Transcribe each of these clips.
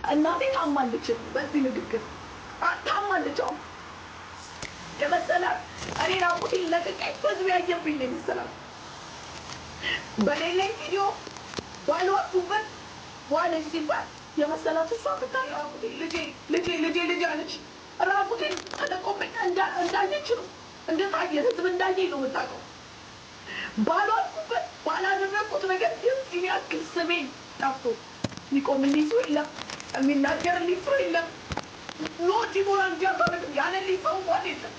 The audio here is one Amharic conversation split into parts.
እናቴ ታማለች። በዚህ ንግግር ታማለች። አሁን የመሰላት እኔ ራቁቴን ለቅቄ ህዝብ ያየብኝ ነው የመሰላት። በሌለኝ ቪዲዮ ባልወጡበት ዋለች ሲባል የመሰላት እሷ ብታይ ራቁቴን ልጄ ልጄ ልጄ ልጄ አለች። ራቁቴን ተለቆብኝ እንዳየች ነው እንደታየ ህዝብ እንዳየ ነው የምታውቀው። ባልዋልኩበት ባላደረግኩት ነገር የዚህን ያክል ስሜ ጠፍቶ የሚቆምልኝ ሰው የለም፣ የሚናገርልኝ ሰው የለም። No ዲቦራ እንጂ አታደርግም ያለልኝ ሰው እንኳን የለም።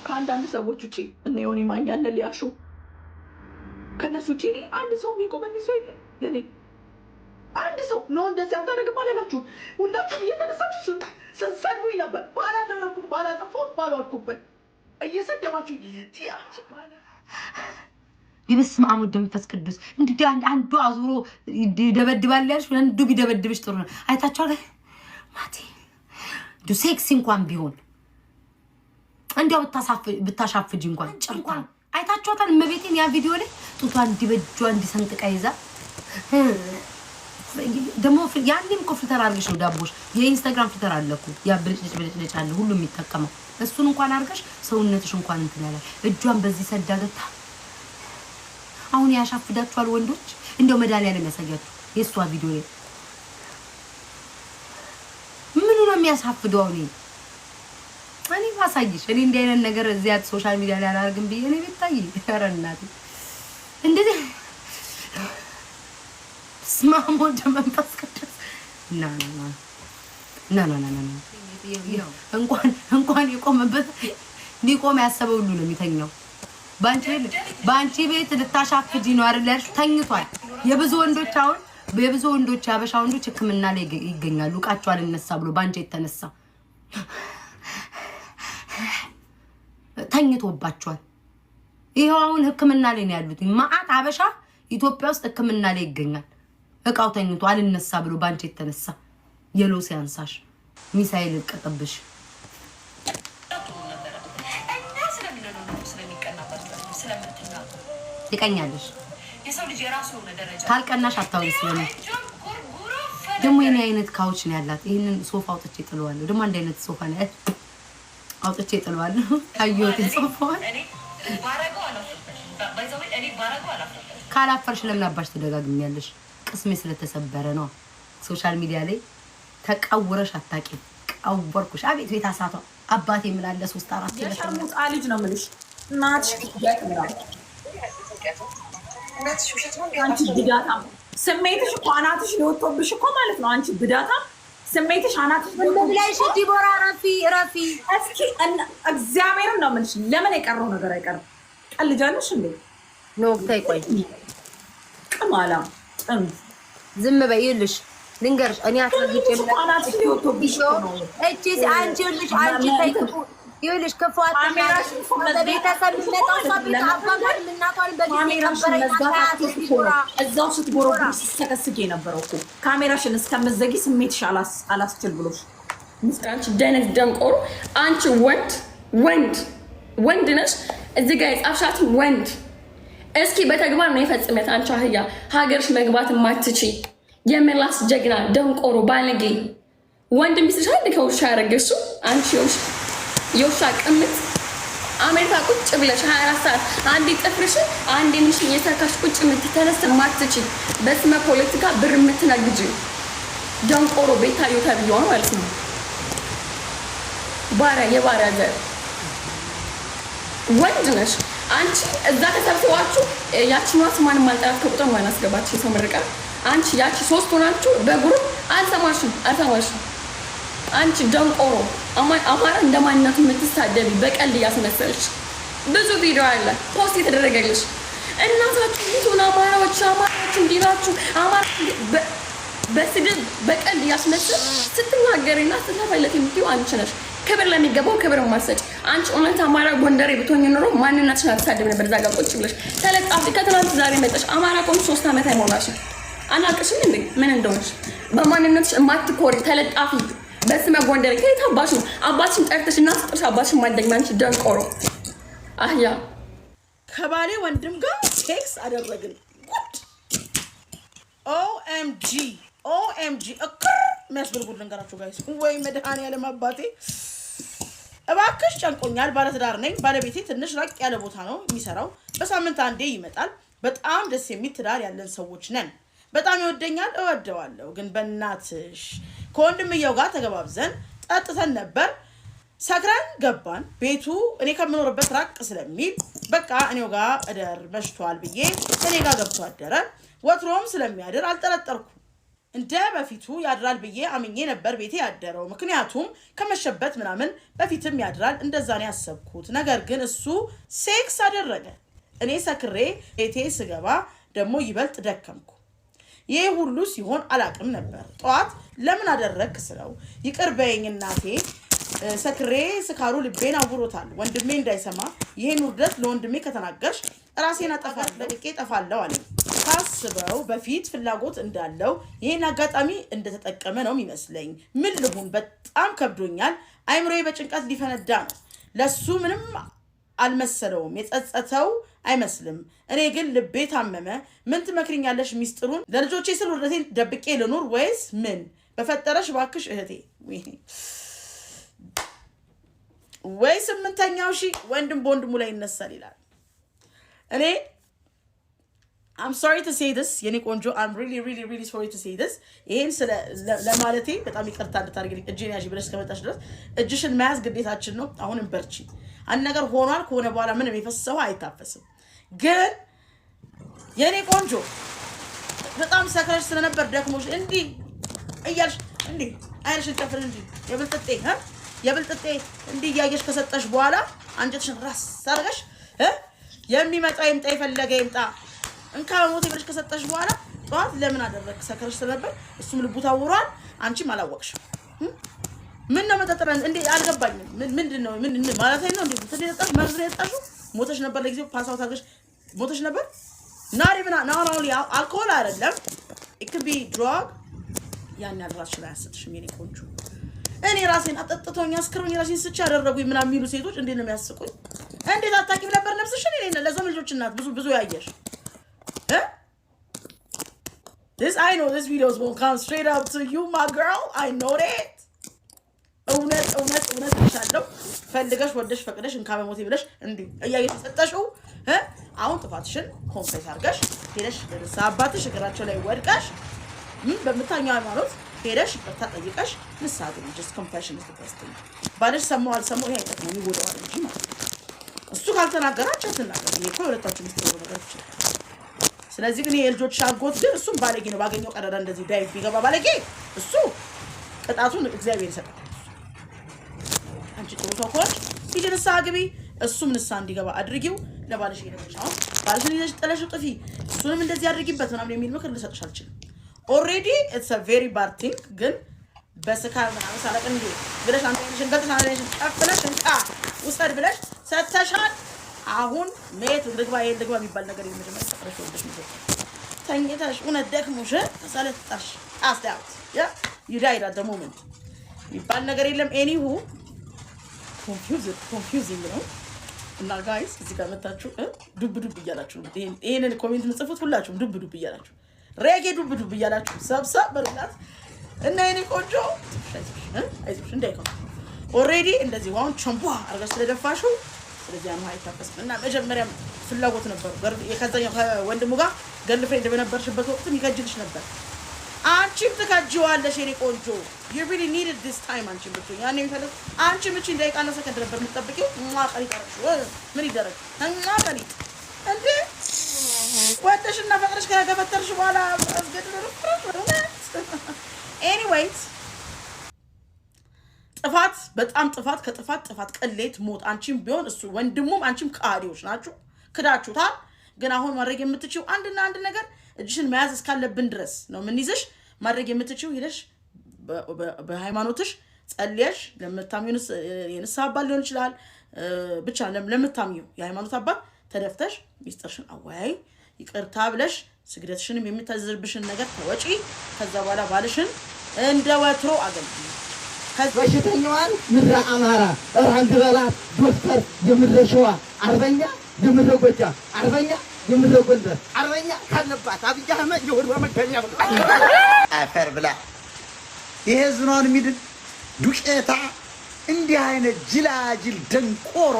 ከአንዳንድ ሰዎች ውጪ እነ ዮኒ ማኛ እነ ሊያሾ ከእነሱ ውጪ እኔ አንድ ሰው የሚቆምልኝ ሰው የለም። ለእኔ አንድ ሰው no እንደዚህ አታደርግም አላላችሁም። ሁላችሁም እየተነሳችሁ ስትሰድቡኝ ነበር። ባላደረግኩት፣ ባላጠፋሁት፣ ባልዋልኩበት እየሰደባችሁ በስመ አብ ወወልድ ወመንፈስ ቅዱስ። እንዲህ አንዱ አዙሮ ይደበድባል ያልሽ አንዱ ቢደበድብሽ ጥሩ ነው። አይታችኋል ማቲ እንዲሁ ሴክሲ እንኳን ቢሆን እንዲያው ብታሻፍጅ እንኳን እንኳን አይታችኋታል። እመቤቴን ያ ቪዲዮ ላይ ጡቷ እንዲህ በእጇ እንዲሰንጥቃ ይዛ ደግሞ ያኔም እኮ filter አድርገሽ ነው ዳቦሽ። የኢንስታግራም filter አለ እኮ ያ ብልጭልጭ ብልጭልጭ አለ ሁሉ የሚጠቀመው እሱን እንኳን አድርገሽ ሰውነትሽ እንኳን እንትን ያላል። እጇን በዚህ ሰዳ ገብታ አሁን ያሻፍዳችኋል ወንዶች። እንደው መድኃኒዓለም ያሳያችሁ። የእሷ ቪዲዮ ላይ ምኑ ነው የሚያሳፍደው? አሁን እኔ ማሳይሽ እኔ እንዲህ አይነት ነገር እዚያ social media ላይ አላደርግም ብዬ እኔ ቤታዬ፣ ኧረ እናቴ እንደዚህ ስመ አብ ወወልድ ወመንፈስ ቅዱስ ና ና ና ና ና ና እንኳን እንኳን የቆመበት ሊቆም ያሰበ ሁሉ ነው የሚተኛው። በአንቺ ቤት ልታሻፍጂ ነው አይደል ያልሽው? ተኝቷል። የብዙ ወንዶች አሁን የብዙ ወንዶች የአበሻ ወንዶች ሕክምና ላይ ይገኛሉ። እቃቸው አልነሳ ብሎ በአንቺ የተነሳ ተኝቶባቸዋል። ይኸው አሁን ሕክምና ላይ ነው ያሉት። መዓት አበሻ ኢትዮጵያ ውስጥ ሕክምና ላይ ይገኛል። እቃው ተኝቶ አልነሳ ብሎ በአንቺ የተነሳ የሎ ሲያንሳሽ ሚሳይል ቀጥብሽ። ትቀኛለሽ። ካልቀናሽ አታውሪ። ስለኔ ደግሞ የኔ አይነት couch ነው ያላት። ይህንን ሶፋ አውጥቼ ጥለዋለሁ። ደግሞ አንድ አይነት ሶፋ ነው አውጥቼ ጥለዋለሁ። አየሁት ሶፋዋን። ካላፈርሽ ለምን አባሽ ትደጋግሚያለሽ? ቅስሜ ስለተሰበረ ነው። social media ላይ ተቀውረሽ አታውቂም። ቀወርኩሽ። አቤት ቤት አሳቷ አባቴ ምላለ ሶስት አራት የሸርሙጣ ልጅ ነው የምልሽ። እናትሽ አንቺ ብዳታም ስሜትሽ እኮ አናትሽ ሊወጥቶብሽ እኮ ማለት ነው። አንቺ ብዳታም ስሜትሽ አናትሽ ብላሽ ዲቦራ ረፊ ረፊ። እስኪ እግዚአብሔርን ነው የምልሽ። ለምን የቀረው ነገር አይቀርም። ቀልጃለሽ እንዴ? No ተይ ቆይ፣ ቅማላ ጥም ዝም በይ። ይኸውልሽ ልንገርሽ፣ እኔ አስረግጬ እቺ አንቺ ይኸውልሽ አንቺ ተይ ይኸውልሽ ክፉ በቤተሰብ የሚመጣው እሷ ቤት አባቷንም እናቷንም በጊዜ እዛው ስትጎረጉሪ ስትሰከስኪ የነበረው እኮ ካሜራሽን እስከምትዘጊ ስሜትሽ አላስችል ብሎሽ። አንቺ ደነዝ ደንቆሮ፣ አንቺ ወንድ ወንድ ወንድ ነሽ። እዚህ ጋር የጻፍሻት ወንድ እስኪ በተግባር ነው የፈጽመት። አንቺ አህያ ሀገርሽ መግባት ማትቺ የምላስ ጀግና ደንቆሮ ባለጌ ወንድ ሚስትሽ አንድ ከውሻ ያረገሽው አንቺ የውሻ ቅምጥ አሜሪካ ቁጭ ብለሽ 24 ሰዓት አንዴ ጥፍርሽን አንዴ ምንሽን እየሰካሽ ቁጭ የምትተነስ ማትቺ በስመ ፖለቲካ ብር የምትነግጂ ደንቆሮ ቤታዮ ተብዬዋ ማለት ነው። ባሪያ የባሪያ ዘር ወንድ ነሽ አንቺ። እዛ ተሰብስባችሁ ያቺኛዋ ስሟን ማልጠራት ከቁጥር ማን አስገባች የሰው ምርቃ። አንቺ ያቺ ሶስት ሆናችሁ በ group አልሰማሽም አልሰማሽም። አንቺ ደንቆሮ አማራ እንደማንነቱ የምትሳደቢ በቀልድ እያስመሰልሽ ብዙ ቪዲዮ አለ post የተደረገልሽ። እናታችሁ ሆን አማራዎች አማራዎች እንዲህ ናችሁ አማራ በስድብ በቀልድ እያስመሰል ስትናገሪና ስትለፈለፊ የምትይው አንቺ ነሽ። ክብር ለሚገባው ክብር የማትሰጪ አንቺ። እውነት አማራ ጎንደሬ ብትሆኝ ኖሮ ማንነትሽን አትሳደብ ነበር። እዛ ጋር ቁጭ ብለሽ ተለጣፊ ከትናንት ዛሬ መጠሽ አማራ ቆም 3 ዓመት አይሞላሽም። አናውቅሽም እንዴ ምን እንደሆንሽ በማንነትሽ የማትኮሪ ተለጣፊ በስመ ጎንደሬ ከየት አባሽ ነው? አባትሽን ጠርተሽ እና ስጥርሽ አባትሽን ማደግም አንቺ ደንቆሮ አህያ። ከባሌ ወንድም ጋር ሴክስ አደረግን። ጉድ! OMG OMG እክር የሚያስብል ጉድ ልንገራችሁ guys። ወይ መድኃኒዓለም አባቴ እባክሽ ጨንቆኛል። ባለትዳር ነኝ። ባለቤቴ ትንሽ ራቅ ያለ ቦታ ነው የሚሰራው። በሳምንት አንዴ ይመጣል። በጣም ደስ የሚል ትዳር ያለን ሰዎች ነን። በጣም ይወደኛል፣ እወደዋለሁ። ግን በእናትሽ ከወንድምየው ጋር ተገባብዘን ጠጥተን ነበር። ሰክረን ገባን። ቤቱ እኔ ከምኖርበት ራቅ ስለሚል በቃ እኔው ጋር እደር መሽቷል ብዬ እኔ ጋር ገብቶ አደረ። ወትሮም ስለሚያድር አልጠረጠርኩም። እንደ በፊቱ ያድራል ብዬ አምኜ ነበር ቤቴ ያደረው። ምክንያቱም ከመሸበት ምናምን በፊትም ያድራል፣ እንደዛ ነው ያሰብኩት። ነገር ግን እሱ ሴክስ አደረገ። እኔ ሰክሬ ቤቴ ስገባ ደግሞ ይበልጥ ደከምኩ። ይህ ሁሉ ሲሆን አላቅም ነበር። ጠዋት ለምን አደረግክ ስለው ይቅር በይኝ እናቴ ሰክሬ ስካሩ ልቤን አውሮታል። ወንድሜ እንዳይሰማ ይሄን ውርደት ለወንድሜ ከተናገርሽ ራሴን አጠፋለሁ፣ ለቅቄ እጠፋለሁ አለኝ። ሳስበው በፊት ፍላጎት እንዳለው ይህን አጋጣሚ እንደተጠቀመ ነው የሚመስለኝ። ምን ልሁን? በጣም ከብዶኛል። አይምሮዬ በጭንቀት ሊፈነዳ ነው። ለሱ ምንም አልመሰለውም፣ የጸጸተው አይመስልም። እኔ ግን ልቤ ታመመ። ምን ትመክሪኛለሽ? ሚስጥሩን ለልጆቼ ስል ውርደቴን ደብቄ ልኑር ወይስ ምን? በፈጠረሽ እባክሽ እህቴ። ወይ ስምንተኛው ሺህ ወንድም በወንድሙ ላይ ይነሳል ይላል። እኔ I'm sorry to say this የኔ ቆንጆ፣ I'm really, really, really sorry to say this። ይሄን ለማለቴ በጣም ይቅርታ እንድታደርጊልኝ እጄን ያዢ ብለሽ እስከመጣሽ ድረስ እጅሽን መያዝ ግዴታችን ነው። አሁንም በርቺ። አንድ ነገር ሆኗል። ከሆነ በኋላ ምንም የፈሰሰው አይታፈስም። ግን የኔ ቆንጆ በጣም ሰክረሽ ስለነበር ደክሞሽ እንዲህ እያልሽ እንዲህ አይንሽን ጨፍን እንዲህ የብልጥጤ የብልጥጤ እንዲህ እያየሽ ከሰጠሽ በኋላ አንጀትሽን ራስ አድርገሽ የሚመጣ ይምጣ የፈለገ ይምጣ እንካ በሞቴ ብለሽ ከሰጠሽ በኋላ ጠዋት ለምን አደረግ ሰክረሽ ስለነበር እሱም ልቡ ታውሯል፣ አንቺም አላወቅሽም። ምን ነው መጠጥረ እንዴ? አልገባኝም። ምንድን ነው ምን ማለት ነው? እንዴ እንትን የጠጣሽ መርዝ ነው የጠጣሽው? ሞተሽ ነበር። ለጊዜው pass out አድርገሽ ሞተሽ ነበር። Not even, not only አልኮል አይደለም፣ it could be drug። ያን ያህል ራስሽን አያሰጥሽም የኔ ቆንጆ። እኔ ራሴን አጠጥቶኝ አስክሮኝ ራሴን ስቼ ያደረጉኝ ምናምን የሚሉ ሴቶች እንዴት ነው የሚያስቁኝ? እንዴት አታውቂም ነበር ነፍስሽን? እኔ ለዛም ልጆች እናት ብዙ ብዙ ያየሽ እ This I know this video is gonna come straight up to you, my girl. I know that. እውነት እውነት እውነት እልሻለሁ። ፈልገሽ ወደሽ ፈቅደሽ እንካ በሞቴ ብለሽ እንዲህ እያየሽ የሰጠሽው እ አሁን ጥፋትሽን confess አድርገሽ ሄደሽ ለንስሐ አባትሽ እግራቸው ላይ ወድቀሽ በምታኘው ሃይማኖት ሄደሽ ይቅርታ ጠይቀሽ ንስሐ ግቢ። Just confession is the best thing። ባልሽ ሰማው አልሰማው ይሄ አይጠቅመውም፣ ይጎዳዋል እንጂ ማለት ነው። እሱ ካልተናገረ አንቺ አትናገሪ። ይሄ እኮ የሁለታችሁ ሚስጥር የሆነ ነገር ይችላል። ስለዚህ ግን የልጆች አጎት ግን እሱም ባለጌ ነው። ባገኘው ቀዳዳ እንደዚህ dive ቢገባ ባለጌ እሱ ቅጣቱን እግዚአብሔር ይሰጣል። አንቺ ጥሩ ሰው ከሆንሽ ሂጂ ንስሐ ግቢ፣ እሱም ንስሐ እንዲገባ አድርጊው። ለባልሽ ሄደሽ አሁን ባልሽን ይዘሽ ጥለሽው ጥፊ፣ እሱንም እንደዚህ አድርጊበት ምናምን የሚል ምክር ልሰጥሽ አልችልም። Already it's a very bad thing። ግን በስካር ምናምን ሳለቅ እንዲ ብለሽ አንድ አይንሽን ገልጠሽ አንድ አይንሽን ጨፍነሽ እንካ ውሰድ ብለሽ ሰተሻል። አሁን መየት ልግባ ይሄን ልግባ የሚባል ነገር የመጀመሪያ ሰቅረሽ ወልደሽ ነው ተኝተሽ እውነት ደክሞሽ ተሰለጣሽ passed out, yeah, you died at the moment የሚባል ነገር የለም። Anywho, confusing ነው። እና guys እዚህ ጋር መታችሁ ዱብ ዱብ እያላችሁ ነው። ይሄንን comment ምጽፉት ሁላችሁም ዱብ ዱብ እያላችሁ ሬጌ ዱብ ዱብ እያላችሁ ሰብሰብ በሉላት እና የኔ ቆንጆ አይዞሽ እንዳይከው already እንደዚህ ውሃውን ቸንቧ አድርገሽ ስለደፋሽው ስለዚህ ያን ውሃ አይታፈስም። እና መጀመሪያም ፍላጎት ነበሩ ከዛኛው ከወንድሙ ጋር girlfriend በነበርሽበት ወቅትም ይከጅልሽ ነበር። አንቺም ትከጂዋለሽ የኔ ቆንጆ። You really needed this time። አንቺም ብትሆኝ ያኔ የሚፈልግ አንቺም እቺን ደቂቃና ሰከንድ ነበር የምትጠብቂው። ሟ ቀሊጥ አደረግሽው። ምን ይደረግ? ሟ ቀሊጥ እንዴ ወደሽና ፈቅደሽ ከገፈተርሽ በኋላ አስገድዶ anyways ጥፋት በጣም ጥፋት ከጥፋት ጥፋት ቅሌት ሞት። አንቺም ቢሆን እሱ ወንድሙም አንቺም ከሃዲዎች ናችሁ፣ ክዳችሁታል። ግን አሁን ማድረግ የምትችው አንድና አንድ ነገር እጅሽን መያዝ እስካለብን ድረስ ነው የምንይዝሽ። ማድረግ የምትችው ሄደሽ በሃይማኖትሽ ጸልየሽ ለምታምኚው የንስሐ አባት ሊሆን ይችላል፣ ብቻ ለምታምኚው የሃይማኖት አባት ተደፍተሽ ሚስጥርሽን አወያይ፣ ይቅርታ ብለሽ ስግደትሽንም የሚታዘዝብሽን ነገር ተወጪ። ከዛ በኋላ ባልሽን እንደ ወትሮ አገልግይ። በሽተኛዋን ምድረ አማራ እራንድ በላት ዶክተር የምድረ ሸዋ አርበኛ የምድረ ጎጃም አርበኛ የምድረ ጎንደር አርበኛ ካለባት አብይ አህመድ የሆዷ መገኛ። አፈር ብላ። ይሄ ህዝብ ነው አሁን የሚድን? ዱቄታ፣ እንዲህ አይነት ጅላጅል ደንቆሮ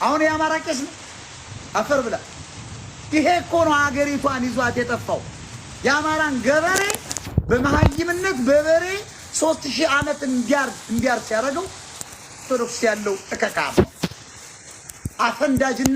አሁን የአማራ ቄስ ነው። አፈር ብላ። ይሄ እኮ ነው ሀገሪቷን ይዟት የጠፋው። የአማራን ገበሬ በመሀይምነት በበሬ 3000 ዓመት እንዲያርስ ያደረገው ኦርቶዶክስ ያለው እከካ አፈንዳጅና